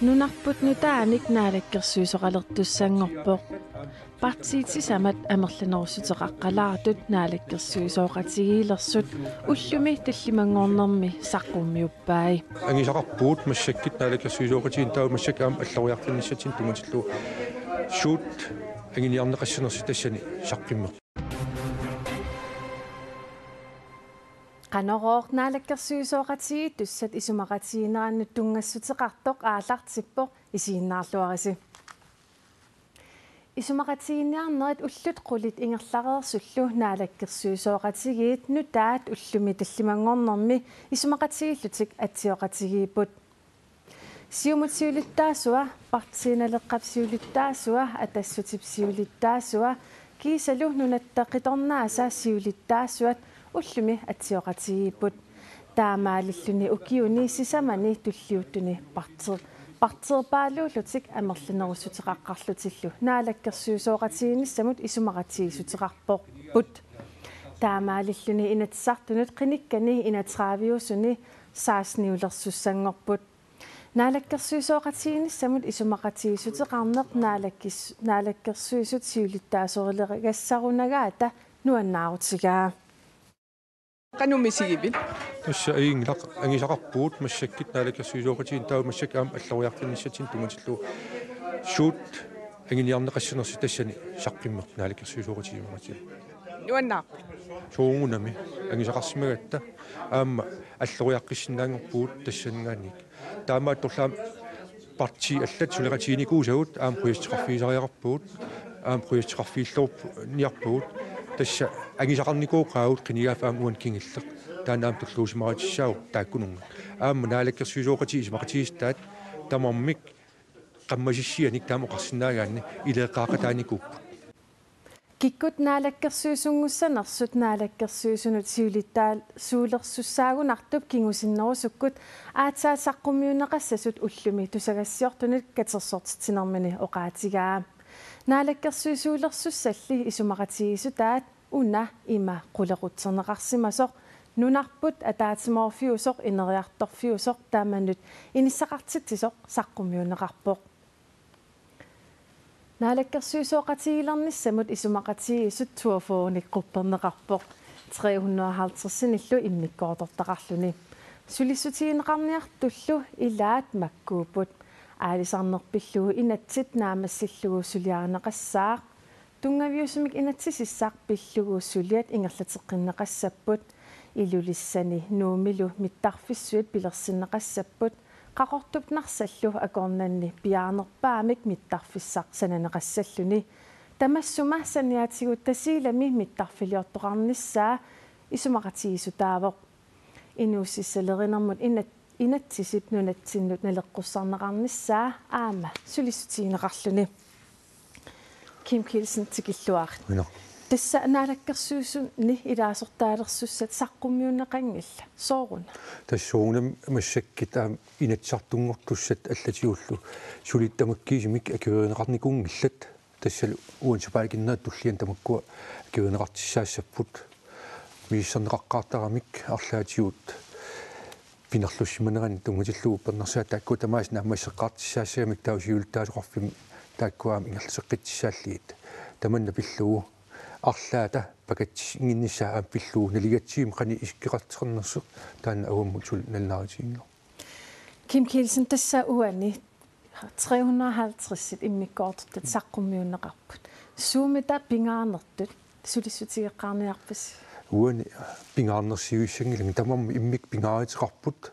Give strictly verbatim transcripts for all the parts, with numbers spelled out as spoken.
Nunarput nutaanik naalakkersuisooralertussanngorpoq. Partiit sisamat amerlanerussuteqaqqalaartut naalakkersuisooqatigiilersut ullumi tallimanngornermi saqqummiuppai. Angisaqarpugut massakkut naalakkersuisooqatigiinni, taava massakkut aamma alloriarfinnissatsinnik tunngatillugu suut anguniarneqassanersut tassani saqqummerpoq. Qanorooq naalakkersuisooqatigiittussat isumaqatigiinnerannut tunngassuteqartoq aallartippoq, isiginnaarluarisi. Isumaqatigiinniarnerit ullut qulit ingerlareersullu naalakkersuisooqatigiit nutaat ullumi tallimanngornermi isumaqatigiillutik atsioqatigiipput. Siumut siulittaasua, Partii Naleqqap siulittaasua, Atassutip siulittaasua kiisalu Nunatta Qitornaasa siulittaasuat ullumi atsioqatigiipput. Taamaalilluni ukiuni sisamani tulliuttuni parti-, partiippaaluullutik amerlanerussuteqaqqarlutillu naalakkersuisooqatigiinnissamut isumaqatigiissuteqarpoq. Taamaalilluni Inatsisartunut qinikkani enogtrediveusuni seksteniulersussanngorput. Naalakkersuisooqatigiinnissamut isumaqatigiissuteqarneq naalakkis-, naalakkersuisut siulittaasorileqassarunagaata nuannaarutigaa. Qanoq misigivit? Tassa ajunngilaq, angisaqarpugut massakkut naalakkersuisooqatigiinni, taava massakkut aamma alloriarfinnissatsinnik tunngatillugu suut anguniarneqassanersut tassani saqqummerpoq naalakkersuisooqatigiit isumaqatigiit. Nuannaarpit? Soorunami, angisaqarsimagatta aamma alloriaqqissinnaanngorpugut tassanngaanniit. Taamaattorli aamma partiit allat suleqatiginikuusagut aamma qujassuteqarfigisariaqarpagut, aamma qujassuteqarfigilluarniarpagut, tassa angisaqarnikooqaagut, qinigaaffik aamma uani kingulleq. Taanna aamma tulluusimaarutissaagut taakkununnga. Aamma naalakkersuisooqatigiit isumaqatigiissutaat tamarmik qammasissianik taama oqarsinnaagaanni ileeqqaaqataanikuupput. Kikkut naalakkersuisunngussanersut naalakkersuisunut siulittaa-, suulersussaagunartup kingusinnerusukkut aatsaat saqqummiunneqassasut ullumi tusagassiortunut katersortitsinermini oqaatigaa. Naalakkersuisuulersussalli isumaqatigiissutaat una ima qulequtserneqarsimasoq, nunarput ataatsimoorfiusoq ineriartorfiusoq tamanut inissaqartitsisoq saqqummiunneqarpoq. Naalakkersuisooqatigiilernissamut isumaqatigiissut toogfyrrenik qupperneqarpoq, tre hundrede og halvtredsinillu immikkoortortaqarluni. Sulissutigineqarniartullu ilaat makkuupput. Aalisarneq pillugu inatsit naammassillugu suliarineqassaaq. Tunngaviusumik inatsisissaq pillugu suliat ingerlateqqinneqassapput. Ilulissani Nuummilu mittarfissuit pilersinneqassapput. Qaqortup Narsallu akornanni piaarnerpaamik mittarfissaq sananeqassalluni. Tamassuma saniatigut Tasiilami mittarfiliortoqarnissaa isumaqatigiissutaavoq. Inuussissalerinermut inat-, inatsisip nunatsinnut naleqqussarneqarnissaa aamma sulissutigineqarluni. Kim Kielsen, tikilluarit. Minaq. Tassa naalakkersuisuni ilaasortaalersussat saqqummiunneqanngillat. Sooruna? Tassa soorunami massakkut aamma Inatsisartunngortussat allatigullu suliat tamakkiisumik akuerineqarnikuunngillat. Tassalu uani sapaatinnerata tulliani tamakkua akuerineqartussaassapput. Misissorneqaqqaartaramik arlaatigut pinerlussimanerani tunngatillugu uppernarsaat taakkua tamaasa naammasseqqaartussaassagamik, taava siulittaasoqarfimmi taakkua aamma ingerlateqqittussaallugit. Tamanna pillugu arlaata pakatsinnginnissaa aamma pillugu naligatsigu qanoq isikkoqartoqarnersoq taanna avammut suli nalunaarutiginngilagut. Kim Kielsen, tassa uani tre hundrede og halvtreds immikkoortortat saqqummiunneqarput. Suumita pingaarnertut sulissutigeqqaarniarpisi? Uani pingaarnersiuissanngilanga, tamarmik immikkut pingaaruteqarput.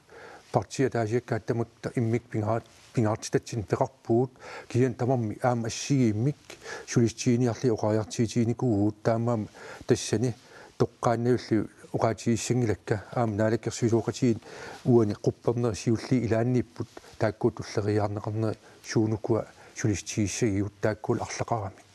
Partiit ataasiakkaat tamatta immikkut pingaar-, pingaartitatsinnik peqarpugut. Kisianni tamarmik aamma assigiimmik sulissutiginiarlugit oqariartuutiginikuuvugut, taamaammat tassani toqqaannarlugit oqaatigissanngilakka aamma naalakkersuisooqatigiit uani quppernerit siulliit ilaanniipput, taakkua tulleriiaarneqarnerit suunukua sulissutigissagigut taakkua arlaqaramik.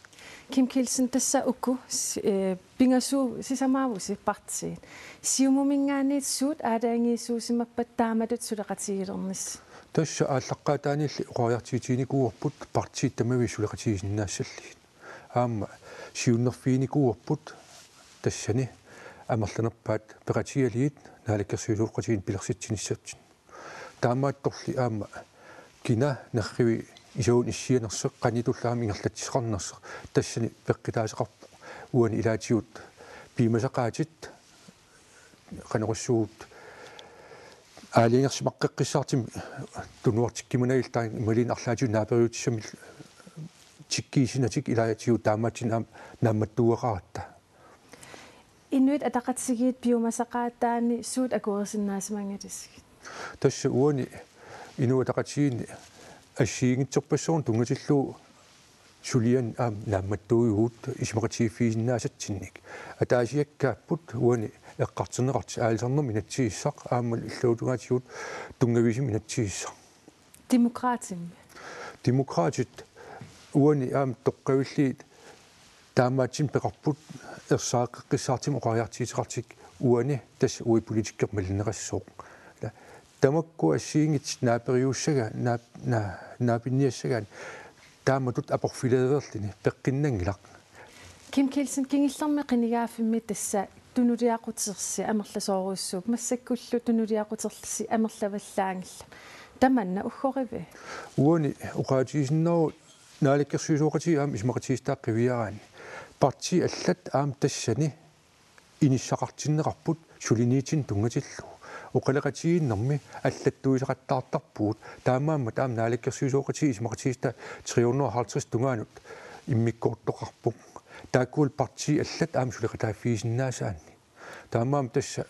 Kim Kielsen, tassa uku s-, eh, pingasut sisamaavusi partiit. Siumuminngaanniit suut aalajangiisuusimappat taamatut suleqatigiilernissat? Tassa aallaqqaataaniilli oqariartuutiginikuuarput partiit tamaviisa suleqatigisinnaassallugit. Aamma siunnerfiginikuuarput tassani amerlanerpaat peqatigalugit naalakkersuisooqatigiinni pilersitsinissatsinnik. Taamaattorli aamma kina nerrivi isuun issianersoq qanitullu aamma ingerlatsisoqarnersoq tassani peqqutaasaqarpoq. Uani ilaatigut piumasaqaatit qanorsuugut aalajangersimaqqeqqissaartumik tunuartikkumanagillu taanna imaluunniit arlaatigut naaperiutissamik tikkiisinatik ilaatigut taamaattumik aamma naammattuugaqaratta. Inuit Ataqatigiit piumasaqaataanni suut akuerisinnaasimanngilisiuk? Tassa uani Inuit Ataqatigiinni assigiinngitsorpassuarnik tunngatillugu suliani aamma naammattuujuvugut isumaqatigiiffigisinnaasatsinnik. Ataasiakkaapput uani eqqartorneqartut, aalisarnermut inatsisissaq aamma illuatungaatigut tunngaviusumut inatsisissaq. Demokraatimmi? Demokraatit uani aamma toqqavillugit taamaattumik peqarput ersaaqqeqqissaartumik oqariartuuteqartut uani tassa uagut politikkeq malinneqassooq. Tamakku assigiinngitsut naaperiussaga-, naap-, na-, naapinniassagaanni taamatut aporfileereerluni peqqinnanngilaq. Kim Kielsen, kingullermi qinigaaffimmi tassa tunuliaqutersi amerlasoorujussuuvoq, massakkullu tunuliaqutersi amerlavallaanngillat. Tamanna uggoriviuk? Uani oqaatigisinnaavoq naalakkersuisooqatigiit aamma isumaqatigiissutaat qiviaraanni. Partiit allat aamma tassani inissaqartinneqarput suliniutinik tunngatillugu. Oqaloqatigiinnermi allattuisaqattaartarpugut. Taamaammat aamma naalakkersuisooqatigiit isumaqatigiissutaat tre hundrede og halvtreds tungaanut immikkoortoqarput. Taakkualu partiit allat aamma suleqataaffigisinnaasaanni. Taamaammat tassa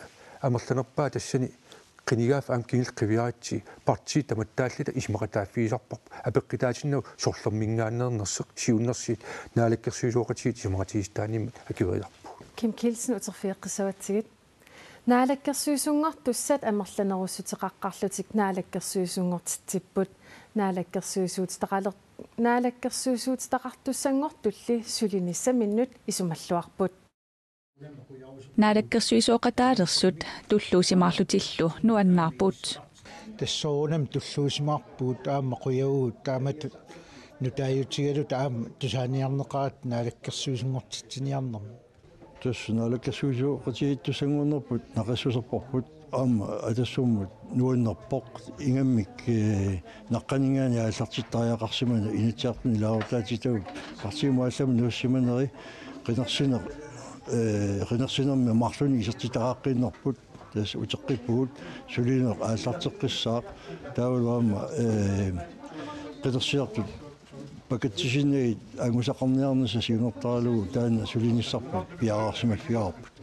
amerlanerpaat tassani qinigaaffik aamma kingulleq qiviaritsi partiit tamattaalluta isumaqataaffigisarparput apeqqutaatinnagu sorlerminngaanneernersoq siunnersuut naalakkersuisooqatigiit isumaqatigiissutaanniimmat akueriarpugut. Kim Kielsen, uterfigeqqissavatsigit. Naalakkersuisunngortussat amerlanerussuteqaqqaarlutik naalakkersuisunngortitsipput. Naalakkersuisuutitaqaler-, naalakkersuisuutitaqartussanngortulli sulinissaminnut isumalluarput. Naalakkersuisooqataalersut tulluusimaarlutillu nuannaarput. Tassa soorunami tulluusimaarpugut aamma qujavugut taamatut nutaajutigaluta aamma tusaaniarneqaratta naalakkersuisunngortitsiniarnermi. Tassa naalakkersuisooqatigiittussanngornerput naqissuserparput aamma Atassumut nuannerpoq ingammik, eh, naqqaninngaanniit aallartittariaqarsimaneq Inatsisartuni ilaasortaatitagut partiimut allamut nuussimaneri qinersineq, eh, qinersinermi marlunnik isertitaqaqqinnerput tassa uteqqippugut sulineq aallarteqqissaaq taavalu aamma, eh, qinersisartut pakatsisinnaagit angusaqarniarnissaq siunertaralugu taanna sulinissarput piareersimaffigaarput.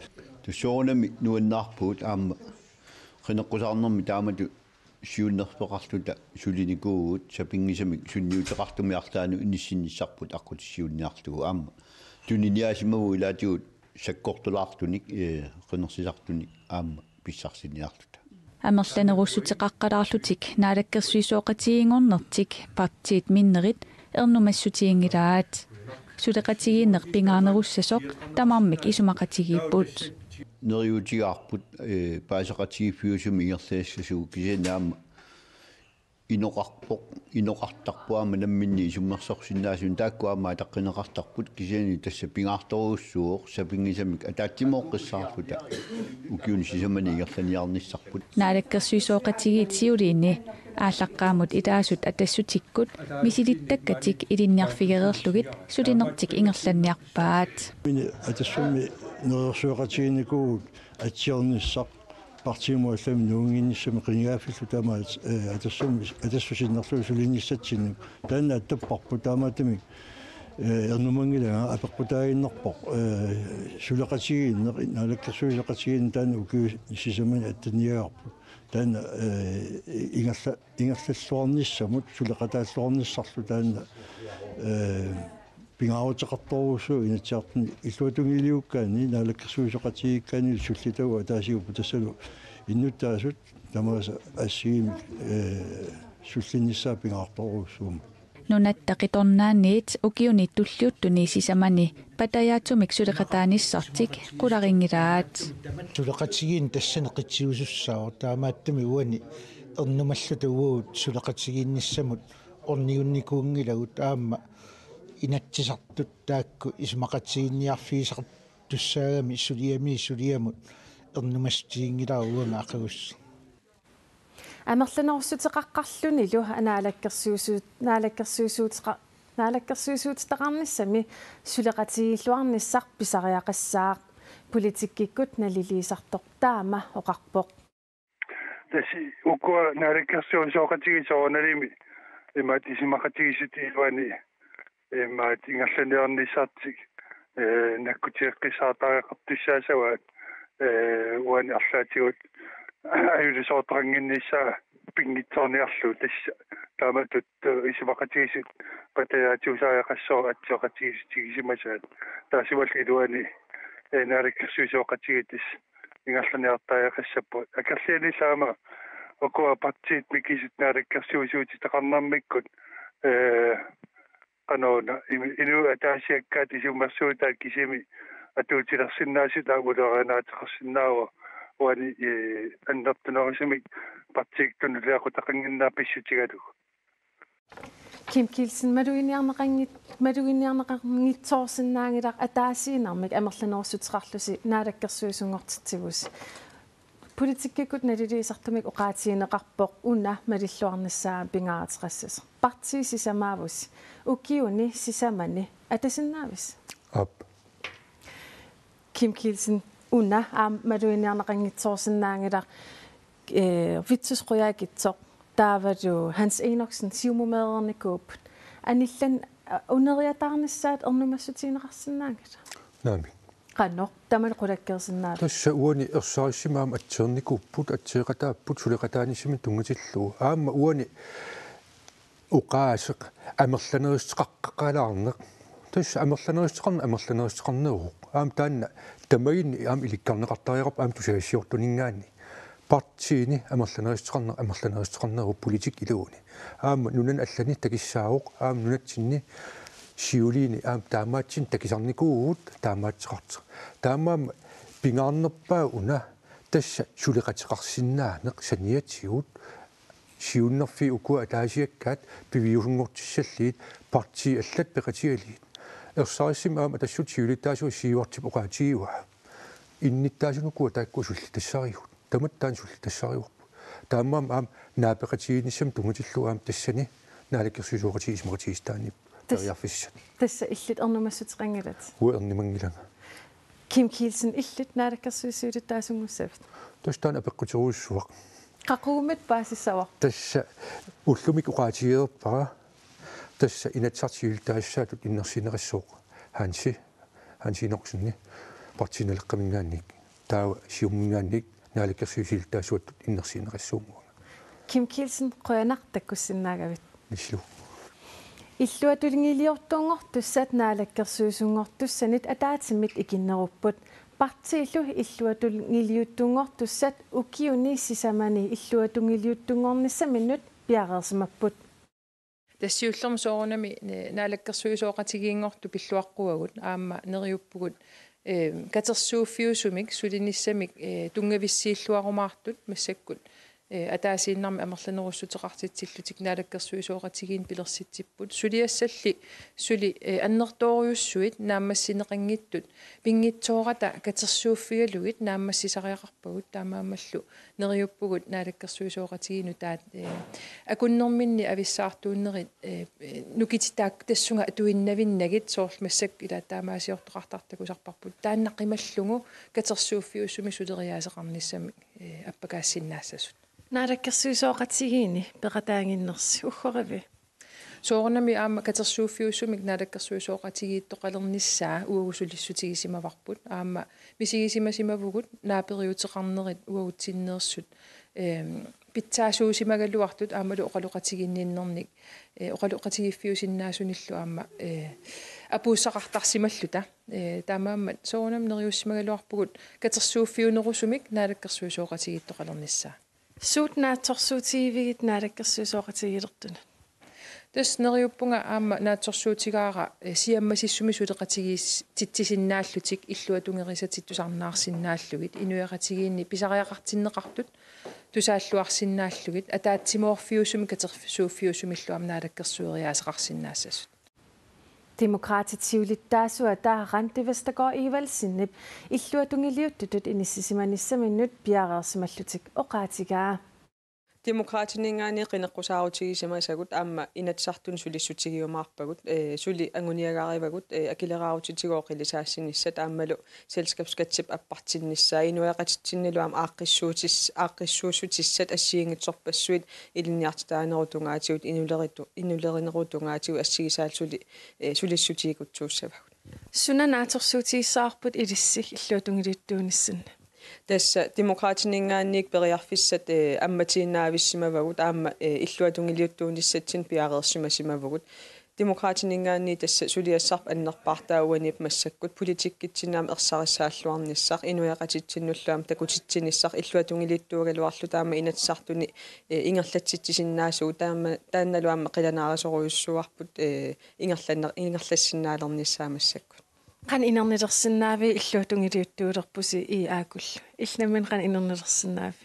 Tassa soorunami nuannaarpugut aamma qineqqusaarnermi taamatut siunnerfeqarluta sulinikuuvugut sapinngisamik sunniuteqartumik arlaannut inissinnissarput aqqutissiuunniarlugu aamma tuniniaasimavugut ilaatigut sakkortulaartunik, eh, qinersisartunik aamma pissarsiniarluta. Amerlanerussuteqaqqalaarlutik naalakkersuisooqatigiinngornertik partiit minnerit ernumassutiginngilaat. Suleqatigiinneq pingaarnerussasoq tamarmik isumaqatigiipput. Neriuutigaarput, eh, paaseqatigiiffiusumik ingerlassasugut kisianni aamma inoqarpoq, inoqartarpoq aamma namminneq isummersorsinnaasunik taakku aamma ataqqineqartarput kisianni tassa pingaartorujussuuvoq sapinngisamik ataatsimooqqissaarluta ukiuni sisamani ingerlaniarnissarput. Naalakkersuisooqatigiit siuliini aallaqqaammut ilaasut Atassutikkut misilittakkatik ilinniarfigereerlugit sulinertik ingerlanniarpaat. Mini Atassummi neriorsueqatigiinnikuuvugut atsiornissaq partiimut allamut nuunnginnissamut qinigaaffillu tamaat, eh, Atassummi, Atassut sinnerlugu sulinissatsinnut. Taanna attapparput taamaattumik, eh, ernumanngilanga apeqqutaaginnarpoq, eh, suleqatigiinneq, naalakkersuisooqatigiinneq taanna ukiuni sisamani attanniagarput. Taanna, eh, ingerla-, ingerlalluarnissamut, suleqataalluarnissarlu taanna, eh, pingaaruteqartorujussuuvoq Inatsisartuni illuatungiliukkaanni, naalakkersuisooqatigiikkaanni sullitagut ataasiupput tassalu innuttaasut tamaasa assigiimmik, eh, sullinnissaat pingaartorujussuummata. Nunatta qitornaaniit ukiuni tulliuttuni sisamani patajaatsumik suleqataanissartik qularinngilaat. Suleqatigiinneq tassani qitsiusussaavoq taamaattumik uani ernumalluta uagut suleqatigiinnissamut ornigunnikuunngilagut aamma Inatsisartut taakku isumaqatigiinniarfigisartussaagamik suliami suliamut ernumassutiginngilara uanga aqagussaq. Amerlanerussuteqaqqarlunilu naalakkersuisuut-, naalakkersuisuuteqa-, naalakkersuisuutitaqarnissami suleqatigiilluarnissaq pisariaqassaaq. Politikkikkut naliliisartoq taama oqarpoq. Tassa ukua naalakkersuisooqatigiit soorunalimi imaattoq isumaqatigiissut iluani imaattoq ingerlanniarnissartik, eh, nakkutigeqqissaartariaqartussaassavaat, eh, uani arlaatigut ajulisoortoqannginnissaa pinngitsoorniarlugu tassa taamatut, eh, isumaqatigiissut patajaatigusariaqassaaq atsioqatigiissutigisimasaat. Taassumalu iluani, eh, naalakkersuisooqatigiit tassa ingerlanniartariaqassapput. Akerlianillu aamma ukua partiit mikisut naalakkersuisuutitaqarnermikkut, eh, qanoq una, imi-, inuit ataasiakkaat isummersuutaat kisimi atuutilersinnaasut aamma ulorianaateqarsinnaavoq uani, eh, annertunerusumik partiikkut tunuliaqutaqannginnerat pissutigalugu. Kim Kielsen, maluginiarneqanngit-, maluginiarneqanngitsoorsinnaanngilaq ataasiinnarmik amerlanerussuteqarlusi naalakkersuisunngortitsivusi. Politikkikkut naliliisartumik oqaatigineqarpoq una malilluarnissaa pingaaruteqassasoq. Partii sisamaavusi. Ukiuni sisamani atasinnaavisi? Aap. Kim Kielsen, una aamma maluginiarneqanngitsoorsinnaanngilaq, eh, Vittus Qujaukitsoq taavalu Hans Enoksen Siumumeereernikuupput. Anillanni, eh, uneriataarnissaat ernumassutigineqarsinnaanngilaq? Naamik. Qanoq, tamanna qulakkeersinnaaviuk? Tassa uani ersarissumik aamma atseernikuupput, atseeqataapput suleqataanissamut tunngatillugu. Aamma uani oqaaseq amerlanerissuteqaqqaalaarneq. Tassa amerlanerissuteqarneq amerlanerissuteqarneruvoq. Aamma taanna tamaginni aamma ilikkarneqartariaqarpoq aamma tusagassiortuninngaanniit. Partiini amerlanerissuteqarneq amerlanerissuteqarneruvoq, politikki iluani. Aamma nunani allani takissaavoq, aamma nunatsinni siuliini aamma taamaatsinni takusarnikuuvugut taamaattoqartoq. Taamaammat pingaarnerpaaq una tassa suleqateqarsinnaaneq saniatigut siunnerfiit ukua ataasiakkaat piviusunngortissallugit partiit allat peqatigalugit. Ersarissumik aamma Atassut siulittaasua Sivert-ip oqaatigivaa: Innuttaasunukua taakkua sullitassarigut. Tamatta taanna sullitassarivarput. Taamaammat aamma naapeqatigiinnissamut tunngatillugu aamma tassani naalakkersuisooqatigiit isumaqatigiissutaanni Tassa periarfissat. Tassa illit ernumassuteqanngilatit? Uanga ernumanngilanga. Kim Kielsen, illit naalakkersuisut siulittaasunngussavat? Tassa taanna apeqquterujussuaq. Qaqugumiit paasissavarput? Tassa ullumikkut oqaatigereerpara. Tassa Inatsisartut siulittaasuattut innersuunneqassaaq Hansi, Hansi Enoksen, Partii Naleqqaminngaanniit, taava Siumuminngaanniit naalakkersuisut siulittaasuattut innersuunneqassaaq uanga. Kim Kielsen, qujanaq takkussinnaagavit. Illu. Illuatungiliuttunngortussat naalakkersuisunngortussanit ataatsimmik ikinnerupput. Partiillu illuatungiliuttunngortussat ukiuni sisamani illuatungiliuttunngornissaminnut piareersimapput. Tassa siullermik soorunami, eh, naalakkersuisooqatigiinngortut pilluaqquagut aamma neriuppugut, eh, katersuuffiusumik sulinissamik, eh, tunngavissiilluarumaartut massakkut, eh, ataasiinnarmik amerlanerussuteqartitsillutik naalakkersuisooqatigiinni pilersitsipput. Suliassalli suli, eh, annertoorujussuit naammassineqanngitsut pinngitsoorata katersuuffigalugit naammassisariaqarpagut, taamaammallu neriuppugut naalakkersuisooqatigiit nutaat, eh, akunnerminni avissaartuunnerit, eh, nukititaak tassunga atuinnavinnagit, soorlu massakkut ila taamaasiortoqartartakusarparput. Taanna qimallugu katersuuffiusumik suleriaaseqarnissamik, eh, appakaassinnaassasut. Naalakkersuisooqatigiinni peqataaginnersi uggorivi? Soorunami aamma katersuuffiusumik naalakkersuisooqatigiittoqalernissaa uagut sulissutigisimavagut. Aamma misigisimasimavugut naaperiuteqarnerit uagutsinneersut, ehm, pitsaasuusimagaluartut aammalu oqaloqatiginninnernik, eh, oqaloqatigiiffiusinnaasunillu aamma, eh, apuussaqartarsimalluta. Eh, taamaammat soorunami neriussimagaluarpugut katersuuffiunerusumik naalakkersuisooqatigiittoqalernissaa. Suut naatsorsuutigivigit naalakkersuisooqatigiilertunut? Tassa neriuppunga aamma naatsorsuutigaara, eh, siammasissumik suleqatigiis-, titsisinnaallutik illuatungerisatik tusarnaarsinnaallugit, inuiaqatigiinni pisariaqartinneqartut tusaalluarsinnaallugit, ataatsimoorfiusumik katersuuffiusumillu aamma naalakkersueriaaseqarsinnaassasut. Demokraatit siulittaasuata Randi Vestergaard Evaldsenip illuatungiliuttutut inissisimanissaminnut piareersimallutik oqaatigaa. Demokraatininngaanniit qineqqusaarutigisimasagut aamma Inatsisartuni sulissutigiumaarpagut, ee, suli anguniagarivagut, ee, akileraarutitigooq qilisaassinissaat aammalu selskabsskattip appartinnissaa inuiaqatitsinnilu aamma aaqqissuutis-, aaqqissuussutissat assigiinngitsorpassuit ilinniartitaanerup tungaatigut inuleritu-, inulerinerup tungaatigut assigisaallu suli, ee, sulissutigiikutsuussavagut. Suna naatsorsuutigissavarput ilissi illuatungiliuttuunissinni? Tassa Demokraatininngaanniit periarfissat, ee, ammatiinnaavissimavagut aamma, ee, illuatungiliuttuunissatsinnik piareersimasimavugut. Demokraatininngaanniit tassa suliassarput annerpaartaa uaniippoq massakkut politikkitsinni aamma ersarissaalluarnissaq, inuiaqatitsinnullu aamma takutitsinissaq illuatungiliuttuugaluarluta aamma Inatsisartuni, ee, ingerlatsitsisinnaasugut taama-, taannalu aamma qilanaarisorujussuuarput, ee, ingerlanner-, ingerlassinnaalernissaa massakkut. Qanoq inernilersinnaaviuk illuatungiliuttuulerpusi I A-kkullu? Illit nammineq qanoq inernilersinnaaviuk?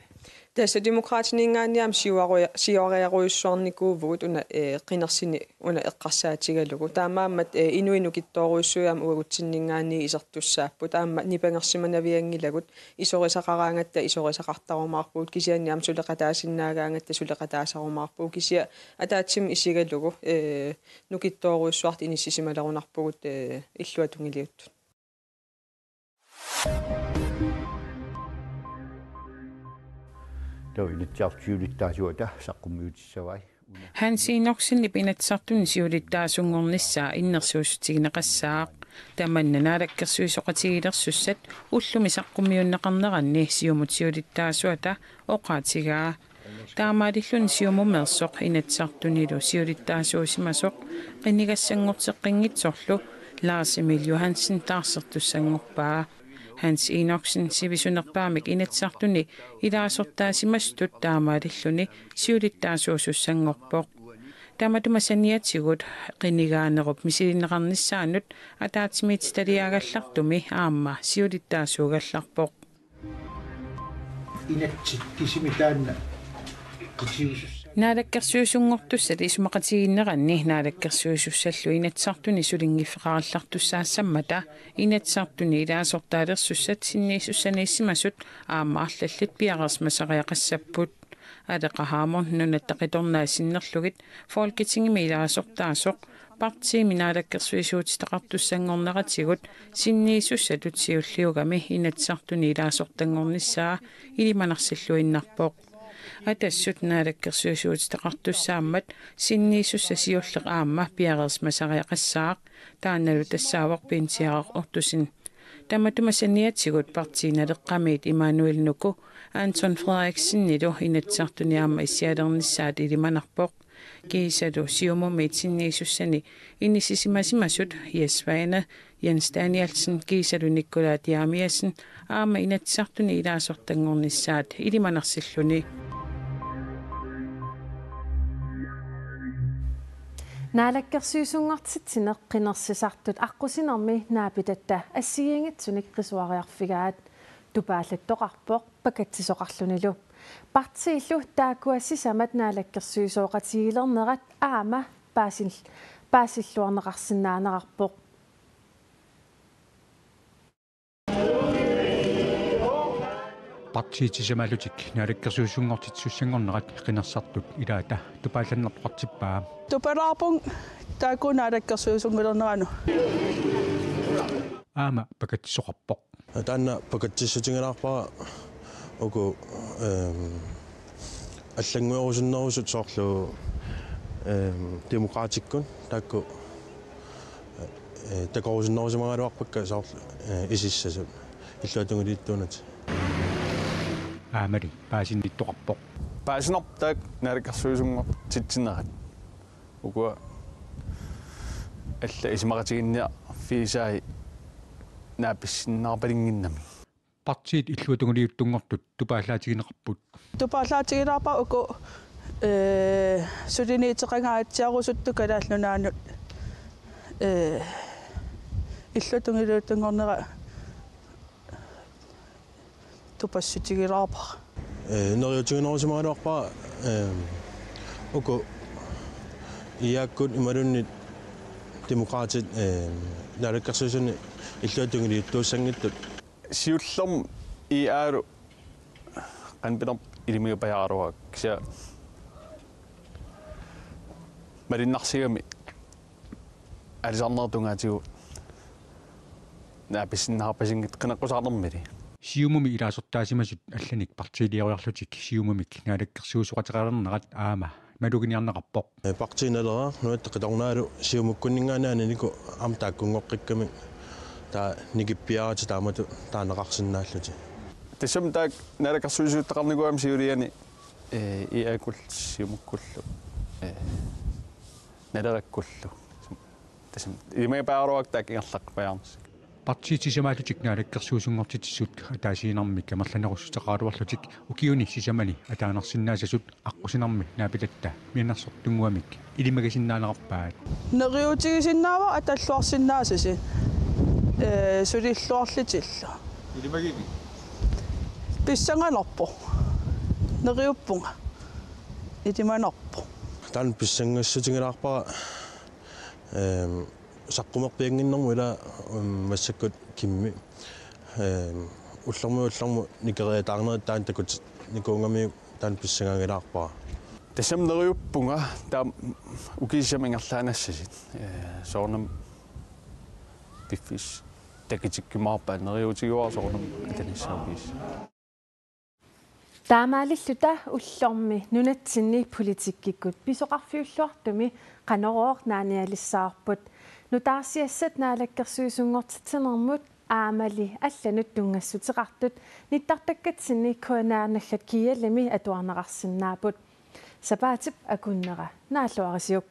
Tassa Demokraatininngaanniit aamma siuaruja-, siuariarujussuarnikuuvugut una, ee, qinersini una eqqarsaatigalugu. Taamaammat, ee, inuit nukittoorujussuit aamma uagutsinninngaanniit isertussaapput. Aamma nipangersimanavianngilagut isorisaqaraangatta isorisaqartarumaarpugut. Kisianni aamma suleqataasinnaagaangatta suleqataasarumaarpugut. Kisianni ataatsimut isigalugu, ee, nukittoorujussuartut inissisimalerunarpugut, ee, illuatungiliuttut. Taava Inatsisartut siulittaasuata saqqummiutissavai. Hans Enoksenip Inatsisartuni siulittaasunngornissaa innersuussutigineqassaaq. Tamanna naalakkersuisooqatigiilersussat ullumi saqqummiunneqarneranni Siumut siulittaasuata oqaatigaa. Taamaalilluni Siumumeersoq Inatsisartunilu siulittaasuusimasoq qinigassanngorteqqinngitsorlu Lars Emil Johansen taarsertussanngorpaa. Hans Enoksen sivisunerpaamik Inatsisartuni ilaasortaasimasutut taamaalilluni siulittaasuusussanngorpoq. Tamatuma saniatigut qinigaanerup misilinneqarnissaanut ataatsimiititaliaagallartumi aamma siulittaasuugallarpoq. Inatsit kisimi taanna qitiusus. Naalakkersuisunngortussat isumaqatigiinneranni naalakkersuisussallu Inatsisartuni sulinngiffeqarallartussaassammata Inatsisartuni ilaasortaalersussat sinniisussaniissimasut aamma arlallit piareersimasariaqassapput. Aleqa Hammond Nunatta Qitornai sinnerlugit Folketingimi ilaasortaasoq partiimi naalakkersuisuutitaqartussanngorneratigut sinniisussatut siulliugami Inatsisartuni ilaasortanngornissaa ilimanarsilluinnarpoq. Atassut naalakkersuisuutitaqartussaammat sinniisussat siulleq aamma piareersimasariaqassaaq, taannalu tassaavoq Bensiaraq Ottosen. Tamatuma saniatigut partiit Naleqqamiit Immanuel Nuku Anton Frederiksenilu Inatsisartuni aamma issialernissaat ilimanarpoq. Kiisalu Siumumiit sinniisussani inissisimasimasut Jess Svane, Jens Danielsen kiisalu Nikolaj Jeremiassen aamma Inatsisartuni ilaasortanngornissaat ilimanarsilluni. Naalakkersuisunngortitsineq qinersisartut aqqusinermi naapitatta assigiinngitsunik qisuariarfigaat. Tupaallattoqarpoq pakatsisoqarlunilu. Partiillu taakkua sisamat naalakkersuisooqatigiilernerat aamma paasil-, paasilluarneqarsinnaanerarpoq. Partiit sisamaallutik naalakkersuisunngortitsisussanngornerat qinersisartut ilaata tupaallannartoqartippaa. Tupalaarpunga taakku naalakkersuisunngilerneranut. Aamma pakatsisoqarpoq. Taanna pakatsissutigilaarpara uku, ehm, allannguerusunnerusut soorlu, ehm, Demokraatikkut taakku, eh, takorusunnerusimagaluarpakka soorlu, eh, isissasut illuatungiliuttuunatik. Aammali paasinnittoqarpoq. Paasinarpoq taakku naalakkersuisunngortitsinerat. Ukua alla isumaqatiginninniarfigisai naapissinnaarpalinnginnami. Partiit illuatungiliuttunngortut tupaallaatigineqarput. Tupaallaatigilaarpara uku, ee, suliniuteqangaatsiarusuttut Kalaallit Nunaannut, ee, illuatungiliuttunngornera tupassutigilaarpara. Ee, neriuutiginerusimagaluarpara, ee, uku I A-kkut imaluunniit Demokraatit, ee, naalakkersuisuni illuatungiliuttuussanngitsut. Siullermik I A-lu qanpinerp ilimigapajaraluarpara kisianni malunnarsigami aalisarnerup tungaatigut naapissinnaavarput assigiinngitsunik qineqqusaarnermili. Siumumi ilaasortaasimasut allanik partiilioriarlutik Siumumik naalakkersuisooqateqalernerat aamma maluginiarneqarpoq. Partiit Naleraq, Nunatta Qitornaalu Siumukkunninngaanniit aniniku aamma taakkunngoqqikkamik taava nikippiaratik taamatut taaneqarsinnaallutik. Tassami taakku naalakkersuisuuttaqarnikuugamik siuliani, eh, I A-kkullu, Siumukkullu, eh, Naleqqikkullu. Tassami ilimagipaaraluarpakka taakku ingerlaqqipajaarnissaq. Partiit sisamaallutik naalakkersuisunngortitsisut ataasiinnarmik amerlanerussuteqaraluarlutik ukiuni sisamani ataanarsinnaassasut aqqusinermi naapilatta mianersortunnguamik ilimagisinnaaneqarpaat. Neriuutigisinnaavara atalluarsinnaasasi, eh, sulilluarlutillu. Ilimagivit? Pissanganarpoq. Neriuppunga. Ilimanarpoq. Taanna pissangassutigilaarpara, ehm, saqqummerpiannginnermut ila, ehm, massakkut Kimmi, ehm, ullormut ullormut nikeriataarnerit taanna takutinnikuugamiuk taanna pissangagilaarpara. Tassami neriuppunga taava ukiut sisamat ingerlaannassasut. Eh, soorunami piffissaq takutikkumaarpaat, neriuutigaara soorunami atanissaa ukiut sisamat. Taamaalilluta ullormi nunatsinni politikkikkut pisoqarfiulluartumi Qanorooq naanialissavarput. Nutaarsiassat naalakkersuisunngortitsinermut aammali allanut tunngassuteqartut nittartakkatsinni K N R nullu G L-imi atuarneqarsinnaapput. Sapaatip akunnera naalluarisiuk.